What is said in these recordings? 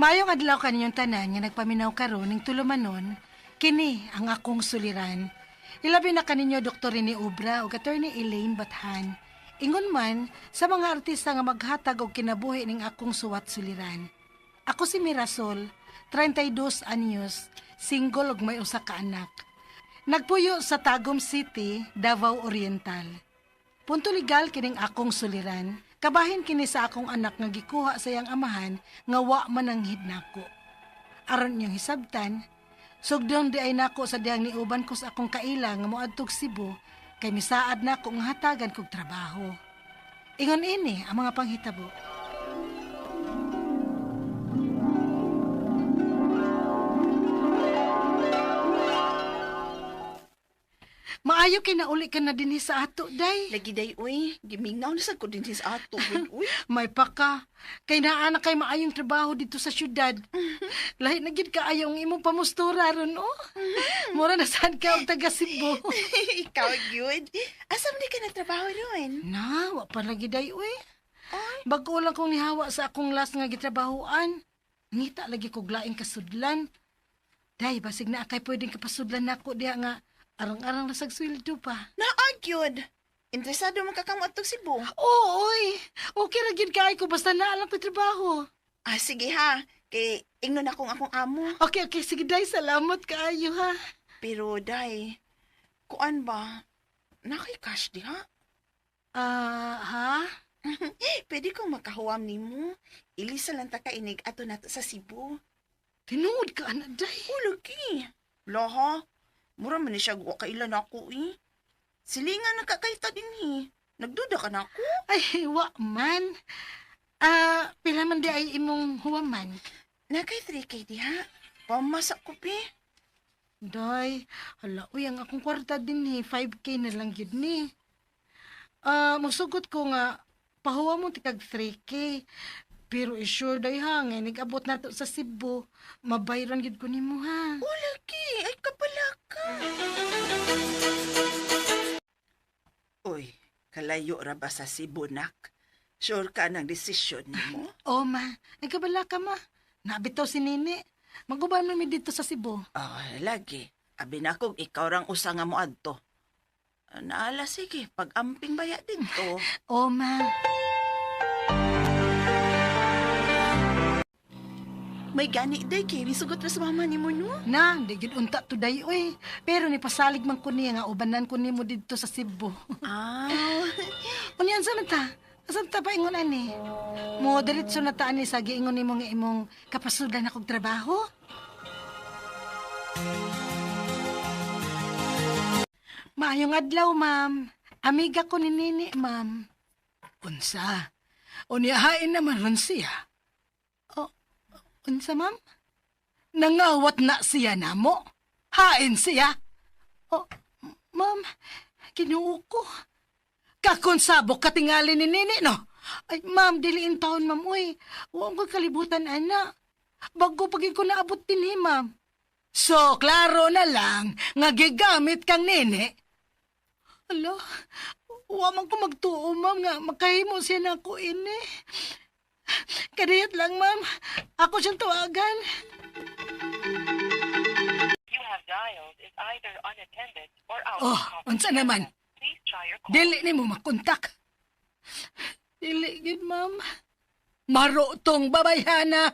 Maayong adlaw kaninyong tanan nga nagpaminaw karon ning tulumanon, kini ang akong suliran. Ilabi na kaninyo Dr. Rene Obra ug Attorney Elaine Bathan. Ingon man sa mga artista nga maghatag og kinabuhi ning akong suwat suliran. Ako si Mirasol, 32 anyos, single ug may usa ka anak. Nagpuyo sa Tagum City, Davao Oriental. Punto legal kining akong suliran, kabahin kini sa akong anak nga gikuha sa iyang amahan nga wa mananghid nako. Aron inyong hisabtan, sugdon di ay nako sa dihang niuban ko sa akong kaila nga moadtog Cebu kay misaad nako nga hatagan kog trabaho. Ingon ini ang mga panghitabo. Maayo kay nauli ka na dinhi sa ato, day. Lagi day, uy. Gimingaw na sa ko din sa ato, uy. May paka. Kay naa na kay maayong trabaho dito sa syudad. Lahi na gid kaayo ang imong pamustura ron, oh. Mura na saan ka og taga Cebu. Ikaw, gyud. Asa man di ka nagtrabaho ron? Na, wa pa lagi day, uy. Bago lang kong nihawa sa akong last nga gitrabahoan. Ngita lagi kog laing kasudlan. Day, basig na kay pwedeng kapasudlan nako diha nga arang-arang na sag sweldo pa. Naa, gyud. Interesado man ka kang moadtog Cebu. Oo, oy. Okay ra gyud kaayo ko basta naa lang ko'y trabaho. Ah, sige ha. Kay ingnon akong akong amo. Okay, okay. Sige, day. Salamat kaayo, ha. Pero, day, kuan ba? Nakay cash diha? Ah, ha? Pwede kong makahuwam nimo. Ilisa lang ta kainig ato nato sa Cebu. Tinuod ka, anak, day. Ulagi. Laha. Mura man ni siya wa kailan ako eh. Silingan na kakayta dinhi. Nagduda ka na ako. Ay, wa man. Ah, pila man di ay imong huwaman. Nakay 3K diha. Pamasa ko pi. Day, hala, uy, ang akong kwarta din eh. 5K na lang yun ni. Ah, musugot ko nga, pahuwa mo tikag 3K. Pero isure day ha, nga nag-abot na to sa Cebu. Mabayran yun ko nimo ha. Ulagi, ay kapala ka. Uy, kalayo ra ba sa Cebu, nak? Sure ka ng desisyon nimo? O ma, nagkabala ka ma. Nabitaw si Nini. Maguban mo mi dito sa Cebu. Ah, lagi. Abi na kong ikaw rang usa nga moadto. Naala, sige, pag-amping baya dito. O ma. May gani day kay misugot ra sa mama nimo no. Na, di gyud unta to day oy. Pero ni pasalig man ko niya nga ubanan ko nimo didto sa Cebu. Ah. Unya unsa man ta? Asa ta pa ingon ani? Mo diretso na ta ani sa giingon nimo nga imong kapasudan akong trabaho? Maayong adlaw, ma'am. Amiga ko ni Nini, ma'am. Unsa? Unya hain naman ron siya. O, unsa, ma'am? Nangawat na siya namo. Hain siya. O, ma'am, kinuo ko. Kakonsabok katingali ni Nini, no? Ay, ma'am, dili in taon, ma'am, uy. Huwag ko kalibutan, ana. Bago pagin ko naabot din, eh, ma'am. So, klaro na lang nga gigamit kang Nini. Ala, wa man ko magtuo, ma'am, nga makahimo siya na ako ini. Kadiyot lang, ma'am. Ako siyang tawagan. You have dialed is either unattended or out Oh, of conference unsa naman? area. Please try your call. Dili ni mo makontak. Dili gid, ma'am. Maro tong babayhana.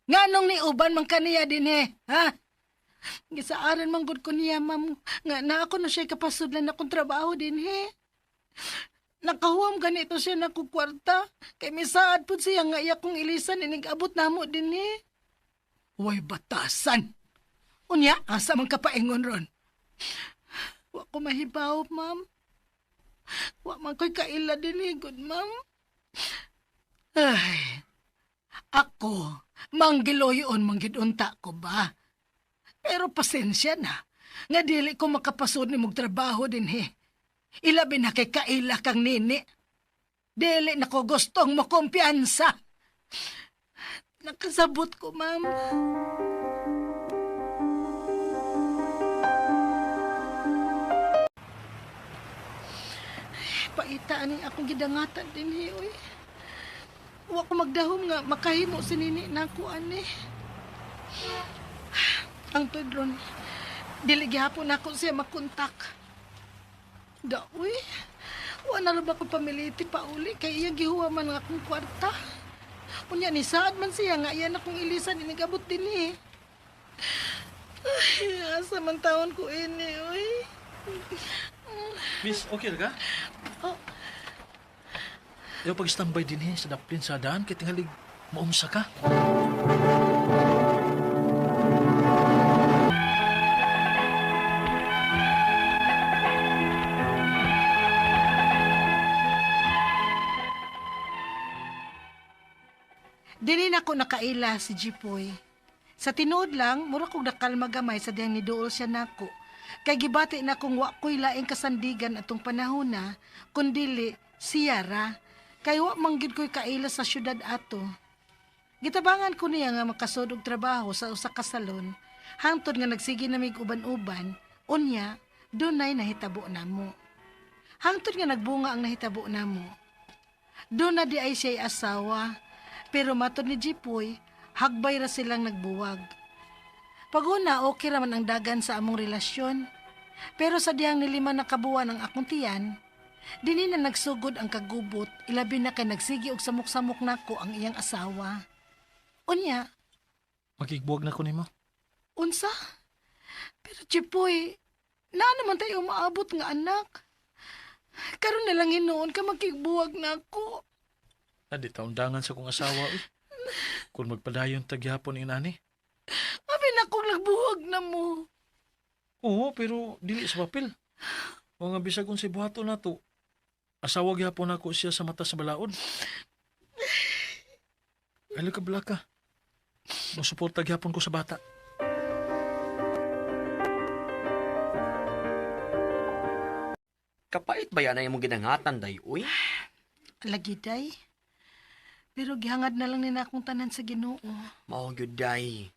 Nganong ni uban man kaniya din eh, ha? Gisaaran man gud ko niya, ma'am. Nga na ako na siya kapasudlan akong trabaho din he. Nakahuam ganito siya na kwarta. Kay misaad pud siya nga iya kong ilisan inig abot namo din he. Way batasan. Unya, asa man kapaingon ron? Wa ko mahibaw, ma'am. Wa man ko'y kaila din eh, good ma'am. Ay, ako, manggiloyon manggidunta ko ba? Pero pasensya na, nga dili ko makapasod ni mong trabaho din he. Ilabi na kay kaila kang nini. Dili na ko gustong makumpiyansa. Nakasabot ko, ma'am. Paita aning akong gidangatan din he, oy. Wa ko magdahom nga makahimo si nini nako ani. Ang tudron, dili gihapon nako siya makontak. Da, uy. Wa na ra ba ko pamiliti pa uli kay iya gihuwa man ang akong kwarta. Unya ni saad man siya nga iyan akong ilisan inigabot dinhi. Ay, asa man taon ko ini, uy. Miss, okay ra ka? Oh. Ayaw pag-standby din eh, sa daplin sa daan, kay tingalig maumsa ka. Dili na ko nakaila si Jipoy. Sa tinuod lang, mura kog nakalma gamay sa diyang niduol siya nako. Kay gibati na kung wa ko'y laing kasandigan atong panahon na, kundili siya ra. Kay wa manggid ko'y kaila sa syudad ato. Gitabangan ko niya nga makasod og trabaho sa usa ka salon, hangtod nga nagsige na mig uban-uban, unya, dunay nahitabo namo. Hangtod nga nagbunga ang nahitabo namo. Doon na di ay siya'y asawa, pero matod ni Jipoy, hagbay ra silang nagbuwag. Paguna, okay raman ang dagan sa among relasyon. Pero sa diyang nilima na kabuwan ang akong tiyan, dini na nagsugod ang kagubot, ilabi na kay nagsigi og samok-samok nako ang iyang asawa. Unya, Makigbuwag na ko nimo. unsa? Pero Jipoy, naa naman tayo umaabot nga anak. Karon na lang hinuon ka makigbuwag nako. Na di taundangan sa kong asawa. Uy. Kung magpadayon tagyapon inani. Abi na kong nagbuwag na mo. Oo, pero dili sa papel. O nga bisag unsay buhaton nato. Asawa gyapon nako siya sa mata sa balaod. Ayaw ka bala ka. Mosuporta gyapon ko sa bata. Kapait ba yan ay imong ginangatan, day, uy? Lagi day. Pero gihangad na lang nina akong tanan sa Ginoo. Mao gyud, day.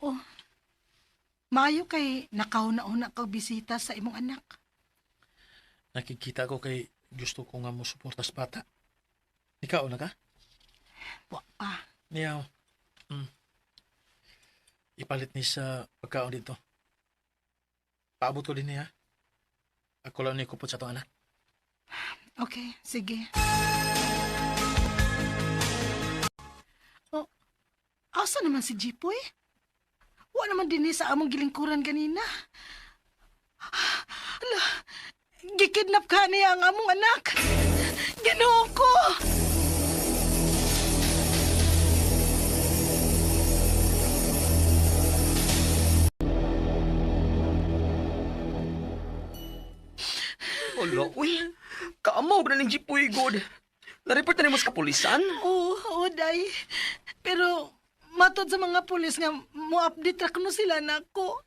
Oh. Maayo kay nakauna-una kag bisita sa imong anak. Nakikita ko kay gusto ko nga mosuporta sa bata. Ikaw na ka? Wa pa. Niyaw. Mm. Ipalit ni sa pagkaon dito. Paabot ko din niya. Ako lang ni kupot sa itong anak. Okay, sige. Oh, asa naman si Jipoy? Wa naman dinhi sa among gilingkuran ganina. Ala, gikidnap ka niya ang among anak. Ginoo ko! Olo, uy. Kaamaw na ning Jipoy, god. Nareport na nimo sa kapulisan? Oo, oo, day. Pero matod sa mga pulis nga mo-update ra kuno sila nako.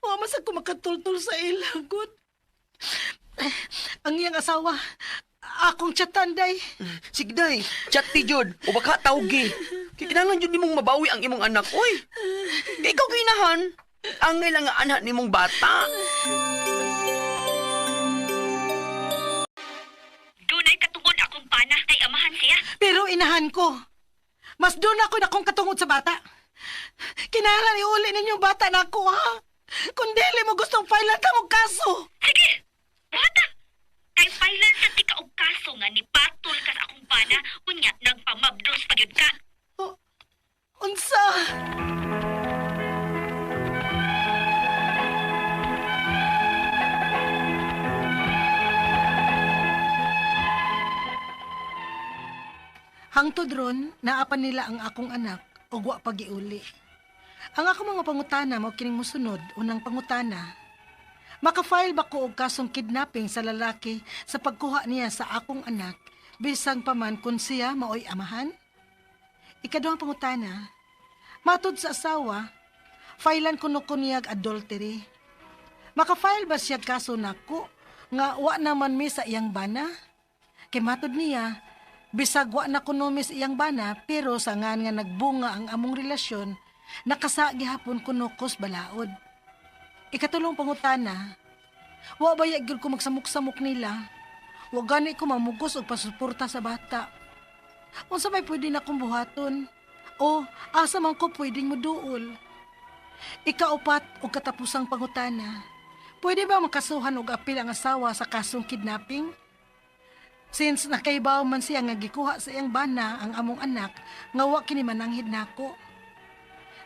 Wa man sa ko makatultol sa ila, good. Ang iyang asawa, akong chatan, day. Sige, day. Chat ti jud. O baka tawgi. Kay kinahanglan jud nimong mabawi ang imong anak, uy. Kay ikaw ginahan. Angay lang nga anak nimong bata. Dunay katungod akong pana kay amahan siya. Pero inahan ko. Mas doon ako na akong katungod sa bata. Kinahanglan iuli ninyo bata na ako, ha? Kung dili mo gustong filean ta mo kaso. Sige, buhata. Kay filean sa tika og kaso nga ni patol ka sa akong pana, unya nagpamabdos pa gyud ka. Oh, unsa? Hangtod ron, naapan nila ang akong anak ug wa pagiuli. Ang akong mga pangutana mao kining mosunod, unang pangutana. Maka-file ba ko og kasong kidnapping sa lalaki sa pagkuha niya sa akong anak bisang pa man kung siya maoy amahan? Ikaduhang pangutana, matod sa asawa, filean kuno ko niyag adultery. Maka-file ba siya kaso nako nga wa naman mi sa iyang bana? Kay matod niya, Bisag wa na kuno mis iyang bana, pero sa ngan nga nagbunga ang among relasyon, nakasa gihapon kuno kos balaod. Ikatulong pangutana, wa ba gyud ko magsamok-samok nila? Wa gani ko mamugos og pasuporta sa bata. Unsa may pwede na kong buhaton? O asa man ko pwedeng muduol? Ikaupat og katapusang pangutana, pwede ba makasuhan og apil ang asawa sa kasong kidnapping? Since nakaibaw man siya nga gikuha sa iyang bana ang among anak, nga wa kini mananghid nako.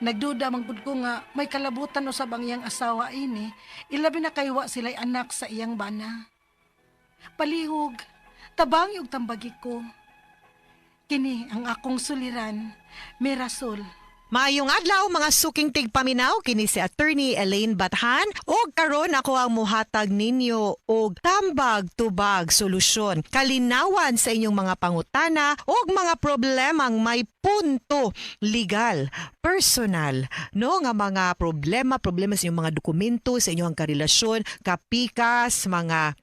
Nagduda man gud ko nga may kalabutan usab ang iyang asawa ini, ilabi na kay wa sila'y anak sa iyang bana. Palihog, tabangi og tambagi ko. Kini ang akong suliran, Mirasol. Maayong adlaw, mga suking tigpaminaw, kini si Attorney Elaine Bathan og karon ako ang muhatag ninyo og tambag, tubag, solusyon, kalinawan sa inyong mga pangutana og mga problemang may punto legal, personal, no, nga mga problema, problema sa inyong mga dokumento, sa inyong karelasyon, kapikas, mga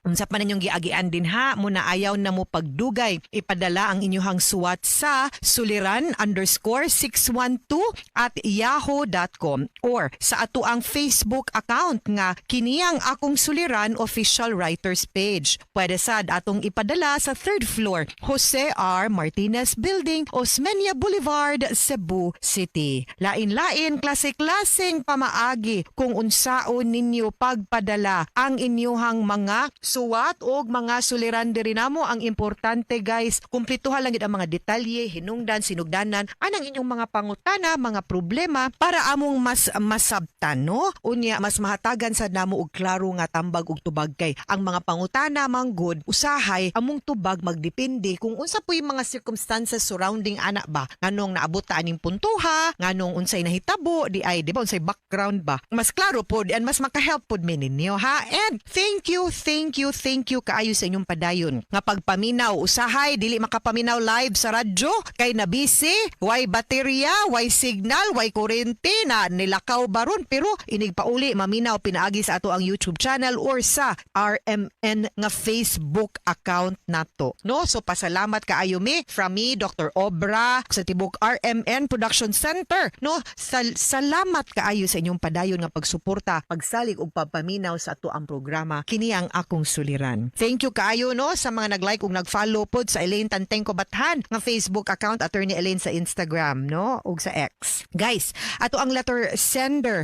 unsa pa ninyong giagian din ha, muna ayaw na mo pagdugay. Ipadala ang inyong suwat sa suliran_612@yahoo.com or sa ato ang Facebook account nga kini ang Akong Suliran Official Writers Page. Pwede sad atong ipadala sa third floor, Jose R. Martinez Building, Osmeña Boulevard, Cebu City. Lain-lain, klase-klaseng pamaagi kung unsaon ninyo pagpadala ang inyuhang mga suwat og mga suliran diri namo. Ang importante, guys, kumplituhan lang gid ang mga detalye, hinungdan, sinugdanan anang inyong mga pangutana, mga problema, para among mas masabtan, no? Unya mas mahatagan sa namo og klaro nga tambag ug tubag, kay ang mga pangutana manggod usahay among tubag magdepende kung unsa po'y mga circumstances surrounding ana ba, nganong naabot ta aning puntuha, nganong unsay nahitabo di ay, di ba, unsay background ba. Mas klaro pod and mas makahelp pod mi ninyo ha. And thank you, thank you, thank you kaayo sa inyong padayon nga pagpaminaw. Usahay dili makapaminaw live sa radyo kay na busy, way baterya, way signal, way kuryente na nilakaw baron, pero inig pauli maminaw pinaagi sa ato ang YouTube channel or sa RMN nga Facebook account nato, no? So pasalamat kaayo mi, from me, Dr. Obra, sa tibok RMN Production Center, no? Salamat kaayo sa inyong padayon nga pagsuporta, pagsalig ug pagpaminaw sa ato ang programa kini ang Akong Suliran. Thank you kaayo, no, sa mga nag-like ug nag-follow pod sa Elaine Tantengco Bathan nga Facebook account, Attorney Elaine sa Instagram, no, ug sa X. Guys, ato ang letter sender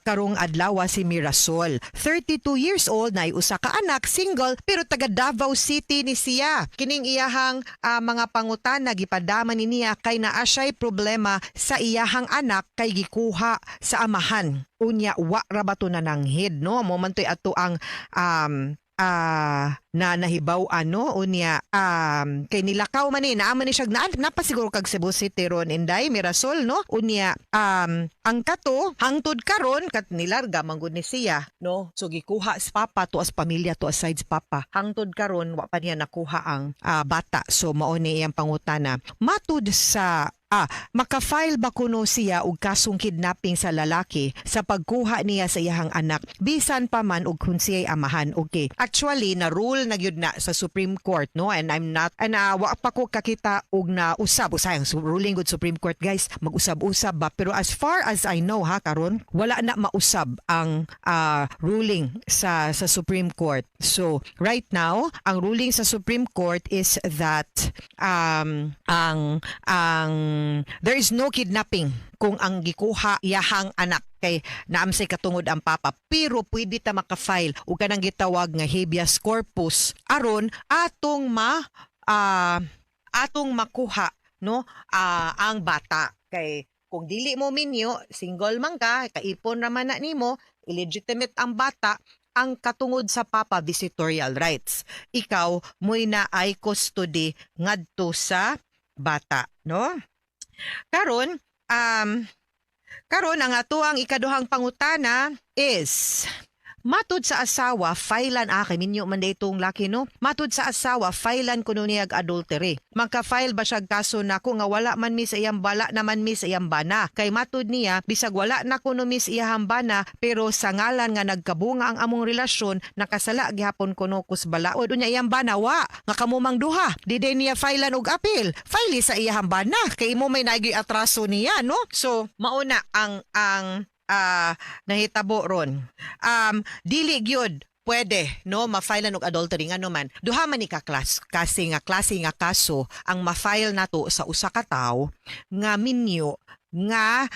karong adlaw si Mirasol, 32 years old, na usa ka anak, single, pero taga Davao City ni siya. Kining iyahang mga pangutana gipadama ni niya kay naa siya'y problema sa iyahang anak kay gikuha sa amahan. Unya wa ra ba to nananghid, no? Mo man to'y ato ang na nahibaw ano. Unya kay nilakaw man ni, naa man ni siya na, napasiguro kag Cebu City ron, Inday Mirasol, no? Unya ang kato hangtod karon kat nilarga manggod ni siya, no? So gikuha sa papa to as pamilya to aside sa papa. Hangtod karon wa pa niya nakuha ang bata. So mao ni iyang pangutana: matud sa maka-file ba kuno siya og kasong kidnapping sa lalaki sa pagkuha niya sa iyahang anak bisan pa man og kung siya'y amahan? Okay. Actually, na rule na gyud na sa Supreme Court, no? And I'm not and wa pa ko kakita og na usab usay ang ruling gud Supreme Court, guys, mag-usab-usab ba. Pero as far as I know ha, karon wala na mausab ang ruling sa Supreme Court. So right now, ang ruling sa Supreme Court is that ang there is no kidnapping kung ang gikuha iyahang anak kay naamsay katungod ang papa, pero pwede ta maka-file og kanang gitawag nga habeas corpus aron atong makuha, no, ang bata, kay kung dili mo minyo, single man ka, kaipon ra man na nimo, illegitimate ang bata, ang katungod sa papa visitorial rights, ikaw mo'y naay custody ngadto sa bata, no? Karon ang atoang ikaduhang pangutana is Matud sa asawa, filean, ah, kay minyo man itong laki, no? Matud sa asawa, filean kuno niya adultery. Magka-file ba siya kaso nako nga wala man mi sa iyang bala naman mi sa iyang bana? Kay matud niya, bisag wala na kuno mi sa iyang bana, pero sa ngalan nga nagkabunga ang among relasyon, nakasala gihapon kuno kus balaod. Unya iyang bana, wa, nga kamo mang duha. Di day niya filean og appeal. File sa iyang bana. Kay imo may naigi atraso niya, no? So, mauna ang nahitabo ron. Dili gyud pwede, no, ma-file og adultery, ngano man duha man ni ka class kasi nga klase nga kaso ang ma-file nato sa usa ka tawo nga minyo nga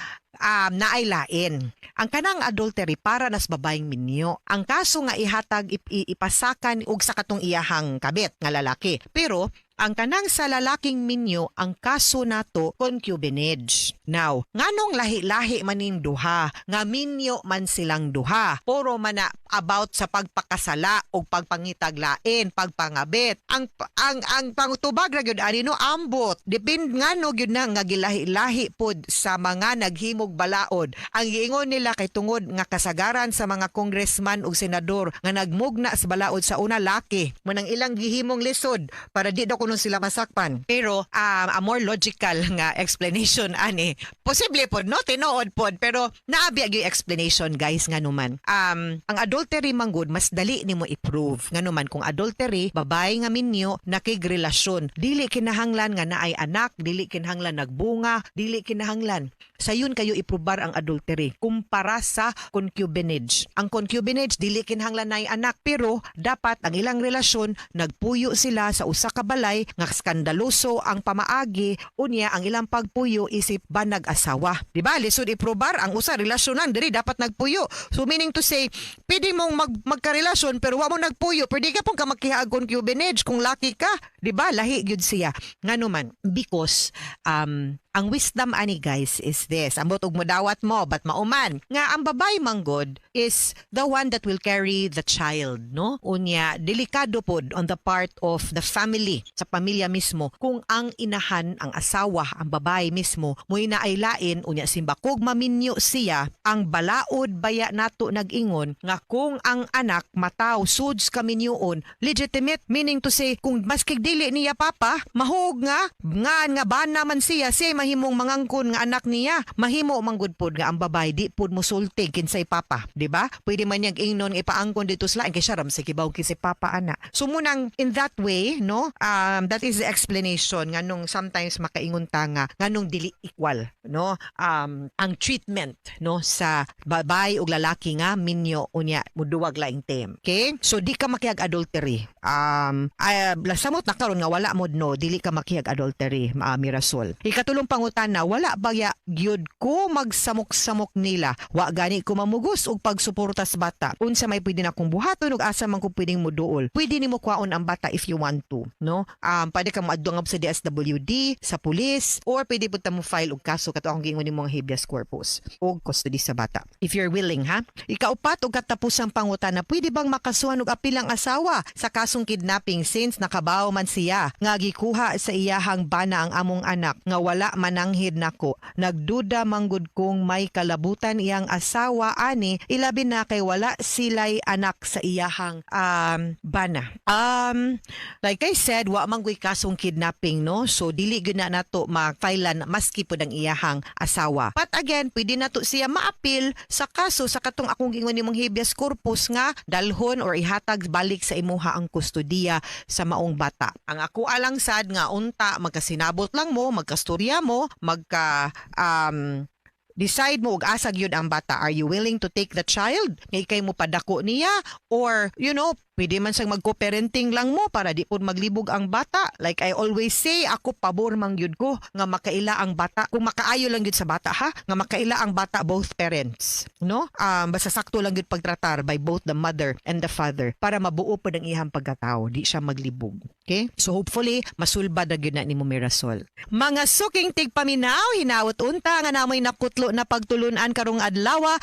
naay lain. Ang kanang adultery para nas babaeng minyo. Ang kaso nga ihatag ipasakan og sa katong iyahang kabit nga lalaki. Pero ang kanang sa lalaking minyo, ang kaso nato concubinage. Now, nganong lahi-lahi man ning duha, nga minyo man silang duha? Puro man na about sa pagpakasala o pagpangitag lain, pagpangabit. Ang pangtubag ra gyud ani, no, ambot. Depend ngano gyud na nga gilahi-lahi pod sa mga naghimog balaod. Ang giingon nila kay tungod nga kasagaran sa mga congressman ug senador nga nagmugna sa balaod sa una laki. Munang ilang gihimong lisod para di daw kuno sila masakpan. Pero a more logical nga explanation ani, posible pod, no, tinuod pod, pero naabi gyud explanation, guys, nga numan. Ang adultery manggod mas dali nimo i-prove. Nga numan kung adultery, babae nga minyo nakigrelasyon, dili kinahanglan nga naay anak, dili kinahanglan nagbunga, dili kinahanglan. Sayon kayo iprubar ang adultery kumpara sa concubinage. Ang concubinage, dili kinahanglan naay anak, pero dapat ang ilang relasyon nagpuyo sila sa usa ka balay nga skandaloso ang pamaagi, unya ang ilang pagpuyo isip banag asawa. Di ba? Lisod iprobar ang usa, relasyon lang diri dapat nagpuyo. So meaning to say, pwede mong magkarelasyon pero wa mo nagpuyo, pwede ka pong ka makihaag concubinage kung laki ka, di ba? Lahi gyud siya. Ngano man, because ang wisdom ani, guys, is this. Ambot og modawat mo, but mauman. Nga ang babae manggod is the one that will carry the child, no? Unya, delikado pod on the part of the family, sa pamilya mismo, kung ang inahan, ang asawa, ang babae mismo, mo'y naay lain, unya simbakog maminyo siya, ang balaod baya nato nag-ingon nga kung ang anak mataw suds kaminyoon, legitimate, meaning to say, kung maski dili niya papa, mahog nga, nga nga bana man siya, siya mahimong mangangkon nga anak niya, mahimo manggod pod nga ang babae di pod musulti kinsay papa, di ba? Pwede man niyang ingnon ipaangkon dito sa lain kay siya ram sa kibaw kinsay papa ana. So munang in that way, no, that is the explanation nganong sometimes makaingon ta nga nganong dili equal, no, ang treatment, no, sa babae ug lalaki nga minyo unya muduwag laing term. Okay? So di ka makihag adultery. Ay, samot na karon nga wala mo, no, dili ka makihag adultery, Mirasol. Ikatulong pangutana, wala bagya gyud ko magsamok-samok nila. Wa gani ko mamugos og pagsuporta sa bata. Unsa may pwede na kong buhaton ug asa man ko pwedeng muduol? Pwede nimo kwaon ang bata if you want to, no? Pwede ka moadto sa DSWD, sa pulis, or pwede pud ta mo file og kaso kato akong giingon nimo ang habeas corpus og custody sa bata. If you're willing, ha? Ikaupat og katapusang pangutana, pwede bang makasuhan og apil ang asawa sa kasong kidnapping since nakabaw man siya nga gikuha sa iyahang bana ang among anak nga wala mananghid nako? Nagduda manggod kung may kalabutan iyang asawa ani, ilabi na kay wala sila'y anak sa iyahang bana. Like I said, wa man guy kasong kidnapping, no? So dili gyud na nato ma-filean maski pud ang iyahang asawa. But again, pwede nato siya maapil sa kaso sa katong akong gingon nimong habeas corpus nga dalhon or ihatag balik sa imuha ang kustodiya sa maong bata. Ang ako alang sad nga unta magkasinabot lang mo, magkastorya mo, magka decide mo og asa gyud ang bata. Are you willing to take the child? Ngay kay mo padako niya or pwede man siyang magko-parenting lang mo para di pod maglibog ang bata. Like I always say, ako pabor man gyud ko nga makaila ang bata. Kung makaayo lang gyud sa bata ha, nga makaila ang bata both parents, no? Basta sakto lang gyud pagtratar by both the mother and the father para mabuo pod ang iyang pagkatao, di siya maglibog. Okay? So hopefully masulbad na gyud na nimo, Mirasol. Mga suking tigpaminaw, hinawot unta nga namoy nakutlo na pagtulunan karong adlaw.